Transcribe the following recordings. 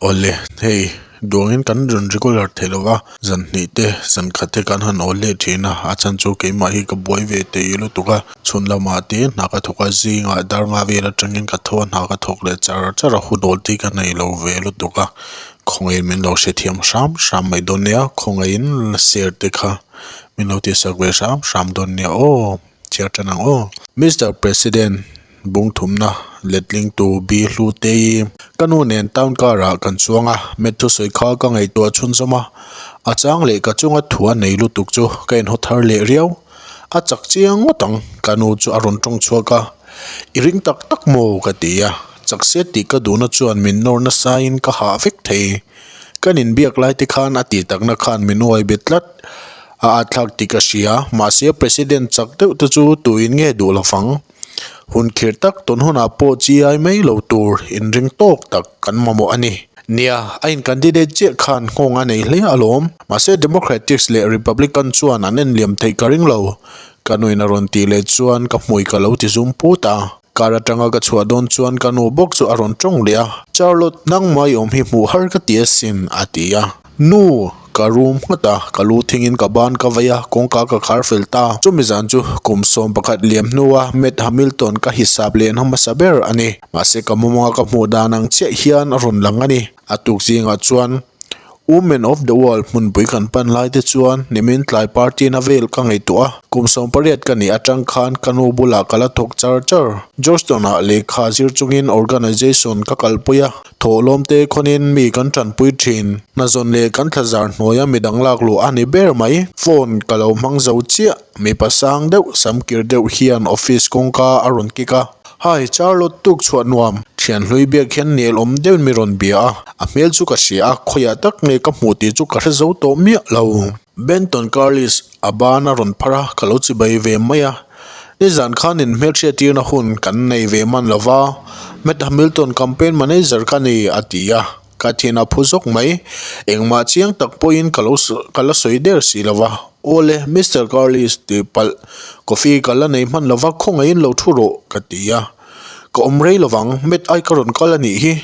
Awle, hei duangin kan rawn regular thei lova, zan hnih te zan khat te kan han awl leh thin a, a chhan chu keimah hi ka buai ve teh lutuk a, chhun lamah te hna ka thawk a, zingah dar nga vel atangin ka tho a hna ka thawk leh char char a, hun awl te hi ka nei lo ve lutuk a, khawngaihin min lo hrethiam hram hram mai dawn nia, khawngaihin share te kha min lo tihsak ve hram hram dawn nia aw. Chhiar tan ang aw. Mister President, Bungthumna letlingtu B Hlutei, Ka nu nen town car ah kan chuang a, Matt thusawi kha ka ngaihtuah chhunzawm a, a chang leh ka chunga thu a nei lutuk chu ka inhaw thar leh riau. A chak chiang ngawt ang, ka nu chu a rawn tawng chhuak a, I ring tak tak maw? ka ti a, chak se tih ka duhna chuan min nawr nasain ka hah vek thei. Kan inbiak lai te khan a tih takna khan min uai bet tlat. A atthlak tih ka hria, mahse President chak deuh te chu tuin nge duh lo fang? Hun khirh tak tawn hunah pawh chi ai mai lo tur inring tawk tak kan mamawh a ni. Nia, a in candidate chiah khan nghawng a nei hle alawm. Mahse Democratics leh Republican chuan an enliam theih ka ring lo. Ka nuin a rawn tih leh chuan ka hmui ka lo ti zum put a. Car atanga ka chhuah dawn chuan ka nu bawk chu a rawn tawng leh a, Charlotte, nangmah i awm hi hmuh har ka ti asin, a ti a. Nu! Ka rum nghat a, ka lu thingin ka ban ka vei a, kawngka ka khar fel ta. Chumi zan chu kum 11 liam hnua Matt Hamilton ka hisap leh na hmasa ber a ni. Mahse ka mawmanga ka hmuh dan ang chiah hian a rawn lang a ni. A tuk zingah chuan Women of the World hmunpui kan pan lai te chuan nimin tlai party na vel ka ngaihtuah a. Kum 18 ka nih atang khan ka nu bulah ka la thawk char char. Georgetown-ah lehkha zir chungin organisation ka kalpui a. Thawhlawm te khawnin mi kan tanpui thin. Hnazawn leh kan thlazar hnuaia midang lak luh a ni ber mai. Phone ka lo hmang zo chiah. Mipa sang deuh, samkir deuh hian office kawngka a rawn kik a. Hi, Charlotte tuk chhuah nuam. Thian hlui biak hian nel awm deuhin mi rawn bia a. A hmel chu ka hria a, khawiah tak nge ka hmuh tih chu ka hre zo tawh miah lo. Benton Carlis a ban a rawn phar a, ka lo chibai ve mai a. Nizan khan inhmelhriattirna hun kan nei ve man lo va, Matt Hamilton campaign manager ka ni, a ti a. Ka thin a phu zawk mai. Engmah chiang tak pawhin ka lo ka la sawi der si lo va. Aw le, Mister Carlis tih palh, coffee ka la nei hman lo va, khawngaihin lo thu rawh, ka ti a. Ka awm rei lo vang, Matt ai ka rawn kal a nih hi.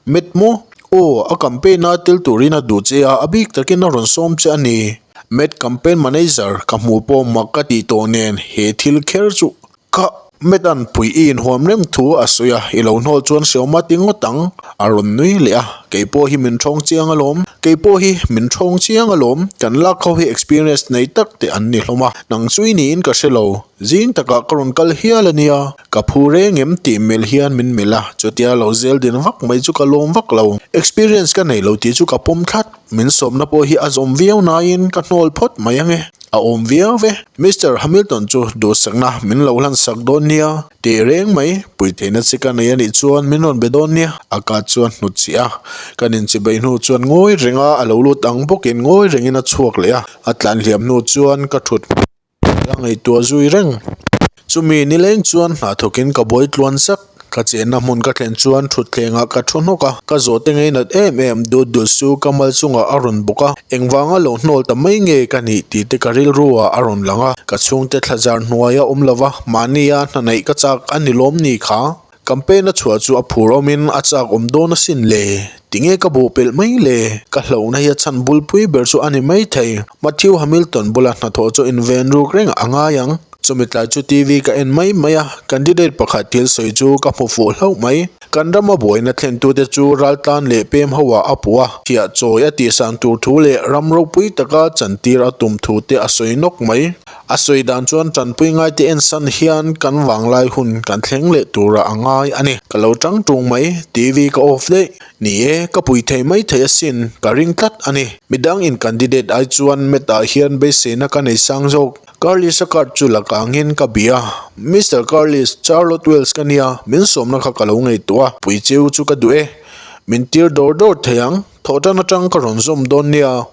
Met maw? Aw, a campaign a tel turin a duh che a, a bik takin a rawn sawm che a ni. Met campaign manager ka hmuh pawh mak ka tih tawh nen he thil kher chu ka Met an pui i inhuam reng thu a sawi a, i lo hnawl chuan hreawm a ti ngawt ang. A rawn nui leh a, kei pawh hi min thawng chiang alawm, kei pawh hi min thawng chiang alawm, kan lak ho hi experience nei tak te an ni hlawm a, nang chu i niin ka hre lo, zing takah ka rawn kal hial a nia. Ka phu reng em tih melh hian min melh a, chutia lo zel din vak mai chu ka lawm vak lo. Experience ka nei lo tih chu ka pawm thlat, min sawmna pawh hi a zawm viau nain ka hnawl phawt mai ange. A awm viau ve. Mister Hamilton chu duhsakna min lo hlansak dawn nia tih reng mai, puitheihna chi ka nei anih chuan min rawn be dawn nia. A ka chuan hnut chih a, kan inchibei hnu chuan ngawi renga a lo lut ang bawkin ngawi rengin a chhuak leh a, a tlan hliam hnu chuan ka thut. La ngaihtuah zui reng. Chumi nileng chuan hna thawkin ka buai tluan zak. Ka chenna hmun ka thlen chuan thutthlengah ka thu hnawk a, ka zawhte ngainat em em dut dut su ka mal chungah a rawn bawk a, engvanga lo hnawl ta mai nge ka nih tih te ka rilru ah a rawn lang a, ka chhungte thlazar hnuaia awm lova mahnia hna neih ka chak a ni lawm ni kha? Campaign a chhuah chu a phur awmin a chak awm dawn asin le. Tinge ka bawh pelh mai le? Ka hlauhna hi a chhan bulpui ber chu a ni mai thei. Matthew Hamilton bula hnathawh chu inven ruk reng a ngai ang. Chumi tlai chu TV ka en mai mai a, candidate pakhat thil sawi chu ka hmu fuh hlauh mai. Kan rama buaina thlentute chu raltlan leh pem ho ah a puh a, thiah chawi a tihsan tur thu leh ram ropui taka chantir a tum thu te a sawi nawk mai. A sawi dan chuan tanpui ngaite ensan hian kan vanglai hun kan thleng leh tura a ngai a ni. Ka lo tang tung mai, TV ka off daih. Ni e, ka pui thei mai thei asin, ka ring tlat a ni. Midang in candidate ai chuan Matt ah hian beiseina ka nei sang zawk. Carlis a card chu la kangin ka bia. Mister Carlis, Charlotte Wells ka nia, min sawmna kha ka lo ngaihtuah a, pui cheu chu ka duh e. Min tir dawr dawr thei ang, thawhtan atang ka rawn zawm dawn nia.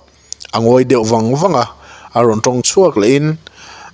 A ngawi deuh vang vang a, a rawn tawng chhuak lehin,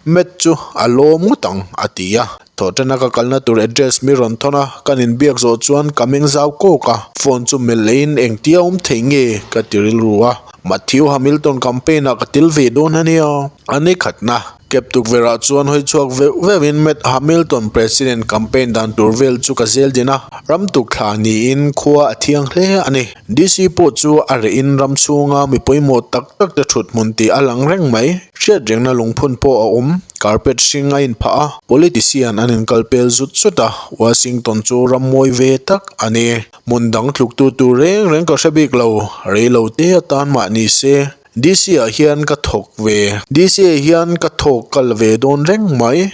Matt chu a lawm ngawt ang, a ti a. Thawhṭana ka kalna tur address mi rawn thawn a, kan inbiak zawh chuan ka meng zau kawk a, phone chu melh lehin engtia awm thei nge ka ti rilru a. Matthew Hamilton campaign ah ka tel ve dawn a nia. A ni khatna. Cab tukverh ah chuan hawi chhuak veuh veuh in Matt Hamilton President campaign dan tur vel chu ka zel din a, ram tuk thla niin khua a thiang hle a ni. DC pawh chu a reh in ram chhunga mi pawimawh tak tak te thut hmun tih a lang reng mai. Hriat rengna lungphun pawh a awm, carpet hring a inphah a, politician an inkal pel zut zut a, Washington chu ram mawi ve tak a ni. Hmun dang tluktu tur reng reng ka hre bik lo, reilo te atan mah ni se. DC ah hian ka thawk ve. DC ah hian ka thawk kal ve dawn reng mai.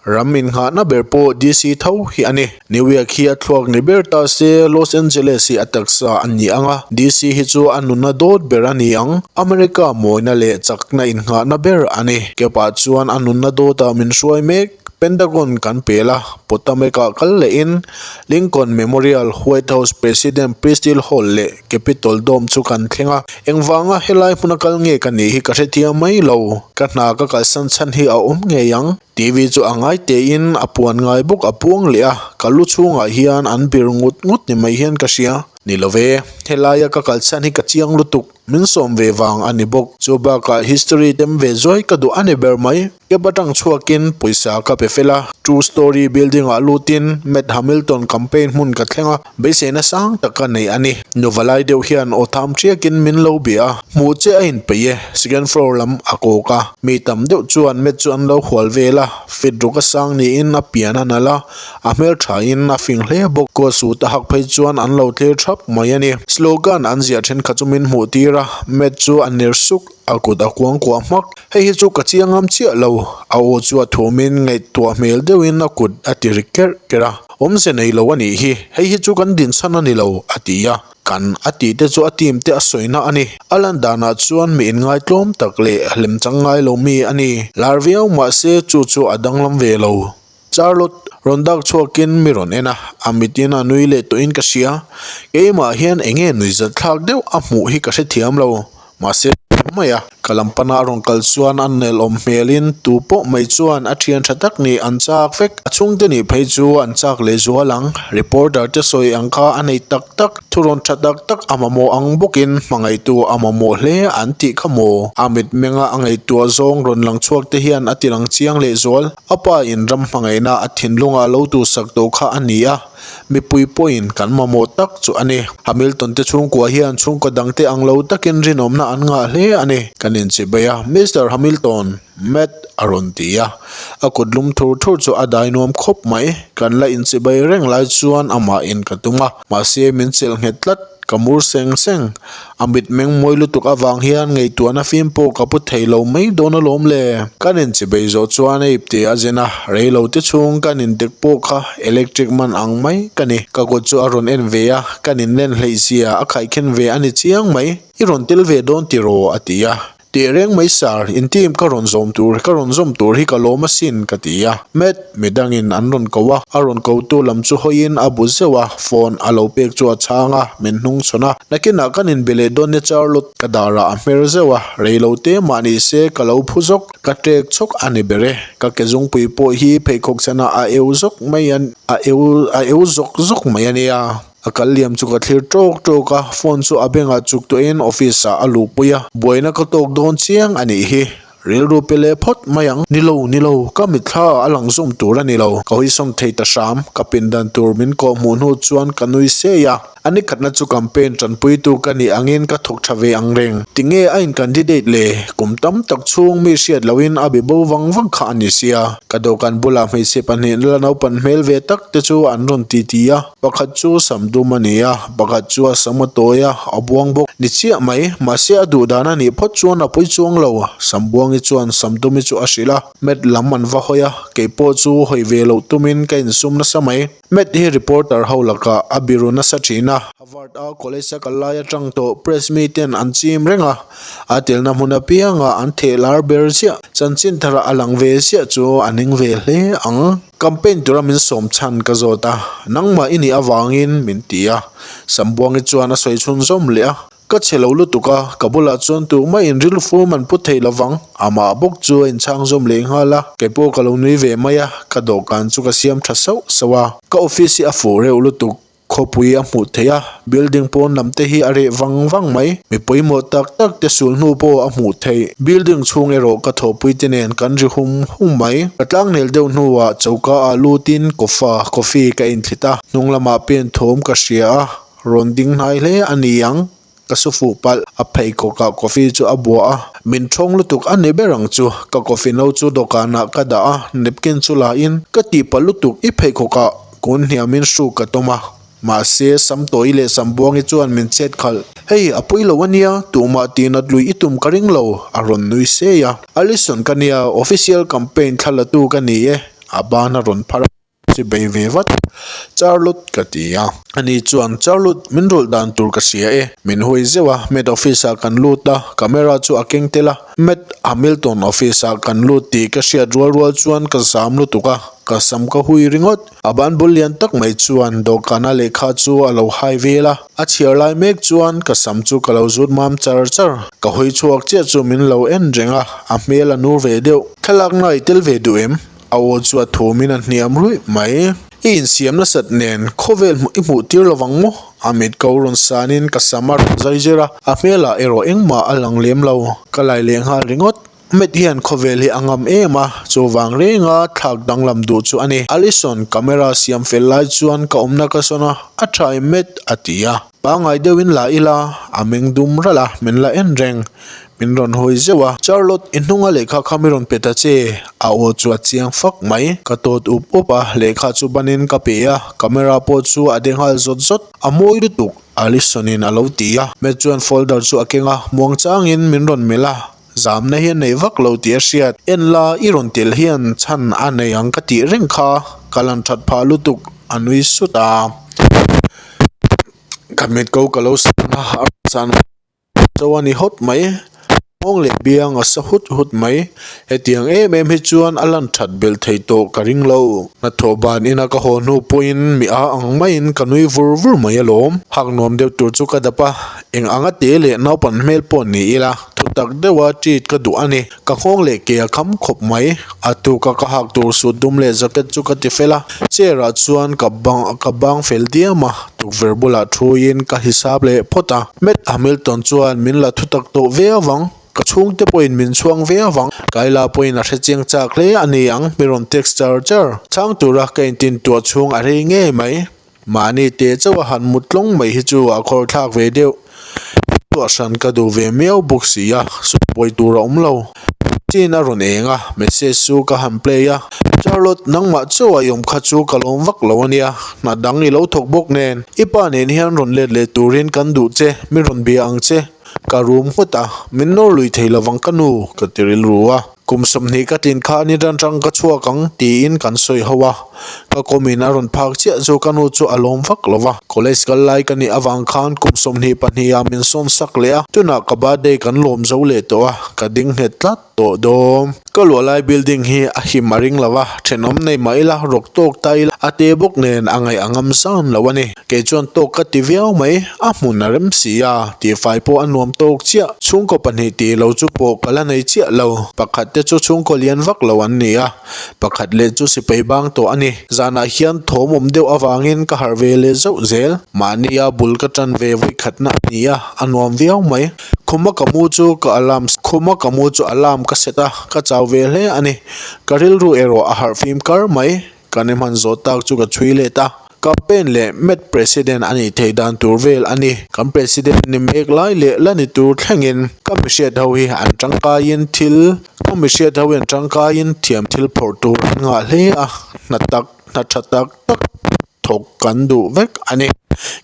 Ram innghahna ber pawh DC tho hi a ni. New York hi a thluak ni ber ta se, Los Angeles hi a taksa a ni ang a, DC hi chu a nunna dawt ber a ni ang. America mawina leh chakna innghahna ber a ni. Kepah chuan a nunna dawtah min hruai mek. Pentagon kan pel a, Potomac-ah kal lehin Lincoln Memorial, White House, President Pristil Hall leh Capitol Dome chu kan thleng a. Engvanga helai hmuna kal nge ka nih hi ka hrethiam mai lo. Ka hna ka kalsan chhan hi a awm ngei ang. TV chu a ngai tein a puan ngai bawk a puang leh a, ka lu chhungah hian an bir ngut ngut ni mai hian ka hria. Ni lo ve, helaia ka kalchhan hi ka chiang lutuk, min sawm ve vang a ni bawk. Chu bakah history tem ve zuai ka duh a ni ber mai. Cab atang chhuakin pawisa ka pe fel a, two storey building ah lutin Matt Hamilton campaign hmun ka thleng a, beiseina sang tak ka nei a ni. Nuva lai deuh hian aw tham ṭiakin min lo bia a, hmuh che a inpeih e, second floor lam a kawk a, mi tam deuh chuan Matt chu an lo hual vel a, fit ruk a sang niin a pian a nalh a, a hmelṭhain a fing hle bawk. Coat suit a hak phei chuan an lo thlir ṭhap mai a ni. Slogan an ziah ṭhenkhat chu min hmuh tir a, Matt chu a ner suk. A kut a kuang kuah hmak. Hei hi chu ka chiang ngam chiah lo. A aw chu a thumin ngaihtuah hmel deuhin a kut a ti ri kerh kerh a. Awmze nei lo a nih hi. Hei hi chu kan dinchhan a ni lo, a ti a. Kan a tih te chu a team te a sawina a ni. A lan danah chuan mi inngaitlawm tak leh lemchang ngai lo mi a ni. Lar viau mahse chu chu a danglam ve lo. Charlotte rawn dak chhuakin mi rawn en a, a mitin a nui leh tawhin ka hria. Keimah hian eng nge nuihzat thlak deuh a hmuh hi ka hrethiam lo, mahse mai a. Ka lam pana a rawn kal chuan a nelawm hmelin tu pawh mai chuan a thian tha tak nih an chak vek. A chhungte nih phei chu an chak leh zual ang. Reporter te sawi ang kha a nei tak tak. Thurawn tha tak tak a mamawh ang bawkin hmangaihtu a mamawh hle an tih kha maw? A mitmenga a ngaihtuah zawng rawn lang chhuak te hian a ti lang chiang leh zual. A pa in ram hmangaihna a thinlunga lo tuhsak tawh kha a ni a, mipui pawhin kan mamawh tak chu a ni. Hamilton te chhungkua hian chhungkaw dangte ang lo takin rinawmna an ngah hle a ni. Kan inchibei a, Mister Hamilton, Matt a rawn ti a, a kut lum thur thur chu a dai nuam khawp mai. Kan la inchibei reng lai chuan amah in ka tum a, mahse min chelh nghet tlat. Ka mur seng seng. A mitmeng mawi lutuk avang hian ngaihtuahna fim pawh ka pu thei lo mai dawn alawm le. Kan inchibei zawh chuan a ipte a zen a, rei lo te chhung kan intek pawh kha electric man ang mai ka ni. Ka kut chu a rawn en ve a, kan inlen hleih zia a khaihkhen ve a ni chiang mai. I rawn tel ve dawn tiraw? a ti a. Teh reng mai sir, in team ka rawn zawm tur ka rawn zawm tur hi ka lawm asin ka ti a. Matt, midangin an rawn ko a, a rawn kotu lam chu hawiin a bu zeuh a, phone a lo pek chu a chhang a, min hnung chhawn a. Nakinah kan inbe leh dawn nia Charlotte, ka darah a hmer zeuh a, rei lo te mah ni se ka lo phu zawk, ka ṭek chhawk a ni ber e. Ka ke zungpui pawh hi pheikhawk chhanah a eu zawk mai a, a eu a eu zawk zawk mai a nia. A kal liam chu ka thlir tawk tawk a, phone chu a bengah chuk tawhin office ah a luhpui a, buaina ka tawk dawn chiang a nih hi. Rilru pe leh phawt mai ang. Ni lo, ni lo, ka mitthla ah a lang zawm tur a ni lo. Ka hawisawn thei ta hram, ka pindan tur min kawh hmuh hnu chuan ka nui sei a. A nikhatna chu campaign tanpuitu ka nih angin ka thawk tha ve ang reng. Tinge a in candidate le? Kum tam tak chhung mi hriat lohin a be bo vang vang kha a ni sia. Ka dawhkan bulah hmeichhe pahnih la naupan hmel ve tak te chu an rawn titi a. Pakhat chu sam dum a ni a, pakhat chu a sam a tawi a, a buang bawk. Ni chiah mai, mahse a duh dan a nih phawt chuan a pawi chuang lo. Sam buangi chuan sam dumi chu a hrilh a, Matt lam an va hawi a, kei pawh chu hawi ve loh tumin ka insum nasa mai. Matt hi reporter ho lakah a biru nasa thin a. Harvard a college a kal lai atang tawh press mi ten an chim reng a, a telna hmun apiangah an theh lar ber ziah. Chanchin tharah a lang ve ziah chu a ning ve hle ang. Campaign tura min sawm chhan ka zawt a, nangmah i nih avangin min ti a. Sambuangi chuan a sawi chhun zawm leh a, Ka chhe lo lutuk a, ka bulah chuan tumah in rilru fum an pu thei lovang, amah bawk chu a inchhang zawm leh nghal a. Kei pawh ka lo nui ve mai a, ka dawhkan chu ka siam tha sauh sauh a, ka office hi a fuh reuh lutuk. Khawpui a hmuh theih a, building pawn lam te hi a reh vang vang mai. Mi pawimawh tak tak te sul hnu pawh a hmuh theih. Building chhung erawh ka thawhpui te nen kan ri hum hum mai. Ka tlangnel deuh hnuah choka ah lutin kawfa coffee ka inthlit a, hnung lamah pen thawm ka hria a, rawn ding hnai hle a ni ang. Ka su fuh palh, a pheikhawkah coffee chu a buah a, min thawng lutuk a ni ber ang chu. Ka coffee no chu dawhkanah ka dah a, napkin chu la in ka tih palh lutuk i pheikhawkah kun hniamin hruk ka tum a. Mahse, Samtawi leh Sambuangi chuan min chet khalh. Hei, a pawi lo a nia, tumah tihnat lui i tum ka ring lo, a rawn nui sei a. Alison ka nia, official campaign thla latu ka ni e, a ban a rawn phar a. Chi bei ve vat, Charlotte ka ti a. Ani chuan, Charlotte, min rawlh dan tur ka hria e. Min hawi zeuh a, Matt office ah kan lut a, camera chu a keng tel a. Matt Hamilton office ah kan lut tih ka hriat rual rual chuan ka zam lutuk a, ka sam ka hui ringawt. A ban bul lian tak mai chuan dawhkana lehkha chu a lo hai vel a, a chhiar lai mek chuan ka sam chu ka lo zut mam char char. Ka hawi chhuak chiah chu min lo en reng a, a hmel a nur ve deuh. Thlalakna i tel ve duh em? A aw chu a thumin a hniam ruih mai. I insiam nasat nen khawvel hmuh i hmuh tir lovang maw? A mit ko rawn sanin ka sam a rawn zai zir a, a hmelah erawh engmah a lang lem lo. Ka lai leh nghal ringawt. Matt hian khawvel hi a ngam em a, chuvang renga thlak danglam duh chu a ni. Allison camera siam fel lai chuan ka awmna ka sawn a, a tha em Matt? a ti a. Pangngai deuhin la ila, a meng dum ralh a, min la en reng. Min rawn hawi zeuh a, Charlotte, i hnunga lehkha kha mi rawn pe ta che, a aw chu a chiang fak mai. Ka tawt up up a, lehkha chu banin ka pe a, camera pawh chu a de nghal zawt zawt. A mawi lutuk, Allison in a lo ti a. Matt chuan folder chu a keng a, muangchangin min rawn melh a. Zamna hi a nei vak lo tih a hriat. En la, i rawn tel hian chhan a nei ang ka tih reng kha ka lan that phah lutuk, a nui sut a. Ka mit ko ka lo san a, a rawn san cho a ni hawt mai. Nghawng leh biang a sa hut hut mai. Hetiang em em hi chuan a lan that belh thei tawh ka ring lo. Hnathawh ban ina ka haw hnu pawhin mi a ang maiin ka nui vur vur mai alawm. Hak nuam deuh tur chu ka dap a, eng anga te leh naupan hmel pawh ni ila. Thutak deuha treat ka duh a ni. Ka nghawng leh ke a kham khawp mai. A tuka ka hak tur suit dum leh jacket chu ka ti fel a. Chair ah chuan ka bang ka bang fel diam a. Tukverh bulah thuiin ka hisap leh phawt a. Matt Hamilton chuan min la thutak tawh ve avang. Ka chhungte pawhin min chhuang ve avang. Kayla pawhin a hrechiang chak hle a ni ang. Mi rawn text char char. Chhang tura ka intintuah chhung a rei ngei mai. Mahni teh chauh a han mut tlawng mai hi chu a khawr thlak ve deuh. Chhuah hran ka duh ve miau bawk si a, sawi tur a awm lo. Scene a rawn eng a, message chu ka han play a. Charlotte, nangmah chauh a i awm kha chu ka lawm vak lo a nia, hna dang i lo thawk bawk nen. I pa nen hian rawn let leh turin kan duh che, min rawn bia ang che. Ka rum nghut a, min nawr lui thei lovang ka nu, ka ti rilru a. Kum 20 ka tlin kha ni ran rang ka chhuak ang tiin kan sawi ho a, ka kawmin a rawn phak chiah chu ka nu chu a lawm vak lo va. College kal lai ka nih avang khan kum 22 ah min sawn sak leh a, tunah ka birthday kan lawm zo leh tawh a, ka ding nghet tlat tawh dawn. Ka luah lai building hi a him a ring lo va, thenawm nei mah ila, rawk tawk ta ila, a te bawk nen a ngaih a ngam zan lo a ni. Kei chuan tawk ka ti viau mai, a hmun a rem si a, tihfai pawh a nuam tawk chiah. Chhungkaw pahnih tih lo chu pawh ka la nei chiah lo, pakhat te chu chhungkaw lian vak lo an ni a, pakhat leh chu sipai bang tawh a ni. Zanah hian thawm awm deuh avangin ka harh ve leh zauh zel, mahnia bul ka tan ve vawikhatna a ni a, a nuam viau mai. Khuma ka mu chu ka alarm khuma ka mu chu alarm ka set a, ka chau ve hle a ni. Ka rilru erawh a harh fim kar mai. Kan i hman zawh tak chu ka chhui let a, campaign leh Met President a nih theih dan tur vel a ni. Kan President ni mek lai leh la ni tur thlengin ka mihriat ho hi an tangkaiin thil ka mihriat ho hi an tangkaiin thiam thil phawrh tur an ngah hle a, hna tak hna tha tak tak thawk kan duh vek a ni.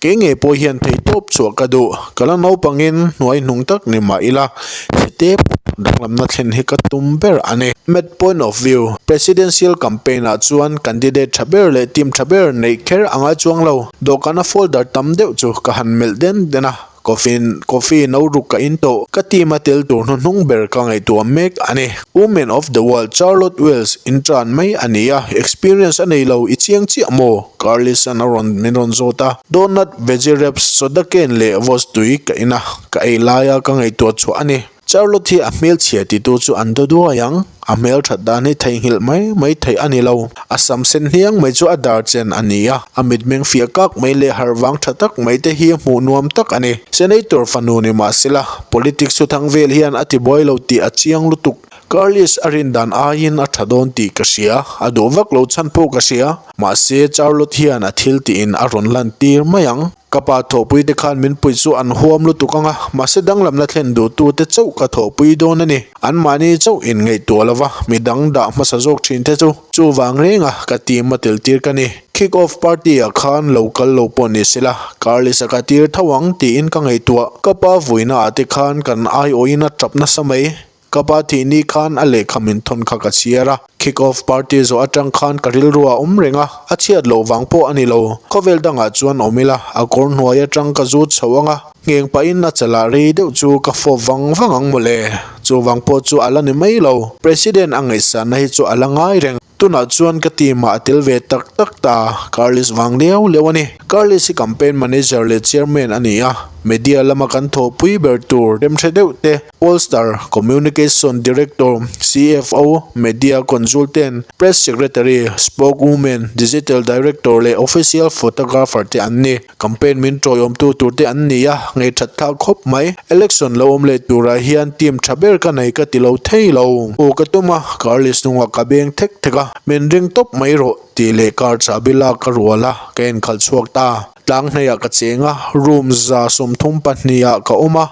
Kei ngei pawh hian theihtawp chhuah ka duh, ka la naupangin hnuai hnung tak ni mah ila, chhete pawh danglamna thlen hi ka tum ber a ni. Met point of view, Presidential campaign ah chuan candidate tha ber leh team tha ber neih kher a ngai chuang lo. Dawhkana folder tam deuh chu ka han melh den den a, coffee coffee no ruk ka in tawh. Ka team a tel tur hnuhnung ber ka ngaihtuah mek a ni. Women of the World Charlotte Wells in tan mai a ni a, experience a nei lo i chiang chiah maw? Carlisson a rawn min rawn zawt a. Donut, veggie wraps, soda can leh vawz tui ka in a, ka ei laia ka ngaihtuah chhuah a ni. Charlotte hi a hmelchhia titu chu an daw duai ang. A hmelthat dan hi theihnghilh mai mai theih a ni lo. A sam sen hniang mai chu a dar chen a ni a, a mitmeng fiah kak mai leh harh vang tha tak mai te hi hmuh nuam tak a ni. Senator fanu ni mahsela, politics thuthang vel hian a tibuai lo tih a chiang lutuk. Carlis a rin dan aiin a tha dawn tih ka hria, a duh vak lo chhan pawh ka hria. Mahse, Charlotte hian a thil tiin a rawn lan tir mai ang. Ka pa thawhpui te khan min puih chu an huam lutuk ang a, mahse danglamna thlen duhtu te chauh ka thawhpui dawn a ni. Anmahni chauh in ngaihtuah lo va, midang dah hmasa zawk thin te chu chuvang renga ka team a tel tir ka ni. Kick off party ah khan lo kal lo pawh ni sela, Carlis a ka tir tho ang tiin ka ngaihtuah. Ka pa vuina ah te khan kan aiawhin a tap nasa mai. Ka pa thih ni khan a lehkha min thawn kha ka chhiar a, kick off party zawh atang khan ka rilru a awm reng a, a chhiat loh vang pawh a ni lo. Khawvel dangah chuan awm ila, a kawr hnuai atang ka zut chho ang a, ngheng pahin a chalah rei deuh chu ka fawp vang vang ang mawle. Chuvang pawh chu a la ni mai lo, President a ngaihsanna hi chu a la ngai reng. Tunah chuan ka team ah a tel ve tak tak ta, Carlis vang liau liau a ni. Carlis hi campaign manager leh chairman a ni a, media lama kan thawhpui ber tur remhre deuh te, pollster, communication director, CFO, media consultant, press secretary, spokeswoman, digital director leh official photographer te an ni. Campaign min tawiawmtu tur te an ni a, ngeihthat thlak khawp mai. Election lo awm leh turah hian team tha ber ka nei ka ti lo thei lo. Aw ka tum a, Carlis hnungah ka beng thek thek a, min ring tawp mai rawh tih leh car chahbi lak ka rual a, ka inkhalh chhuak ta. Tlang hneiah ka cheng a, room 132 ah ka awm a,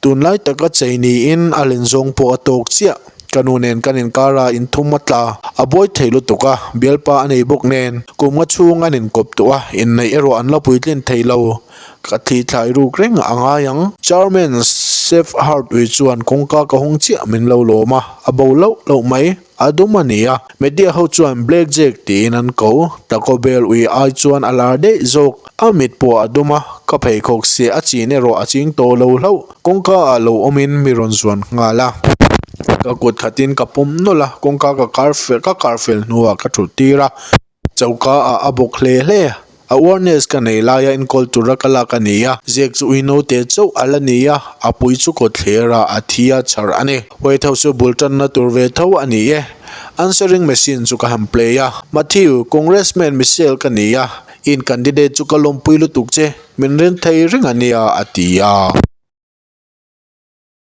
tunlai taka chei niin a len zawng pawh a tawk chiah. Ka nu nen kan inkar a inthum a tla, a buai thei lutuk a, bialpa a nei bawk nen, kum nga chhung an inkawp tawh a, inneih erawh an la puitlin thei lo. Ka thli thlai ruk reng a ngai ang. Chairman Chef Hart ui chuan kawngka ka hawng chiah min lo lawm a, a bo loh loh mai, a dum a ni a. Media ho chuan Black Jack tiin an ko, Taco Bell ui ai chuan a lar daih zawk, a mit pawh a dum a, ka pheikhawk se a chin erawh a ching tawh lo hlauh. Kawngka ah lo awmin mi rawn zuan nghal a, ka kut khatin ka pawm nawlh a, kawngka ka kar fel ka kar fel hnuah ka thut tir a, choka ah a bawk hle hle. Awareness ka nei laia enkawl tura ka lak a ni a, ziak chu uinote chauh a la ni a, a pui chu kawtthler ah a thi a chhar a ni. White House chu bul tanna tur ve tho a ni e. Answering machine chu ka han play a, Matthew, Congressman Michelle ka ni a, in candidate chu ka lawmpui lutuk che. Min rin thei reng a nia, a ti a.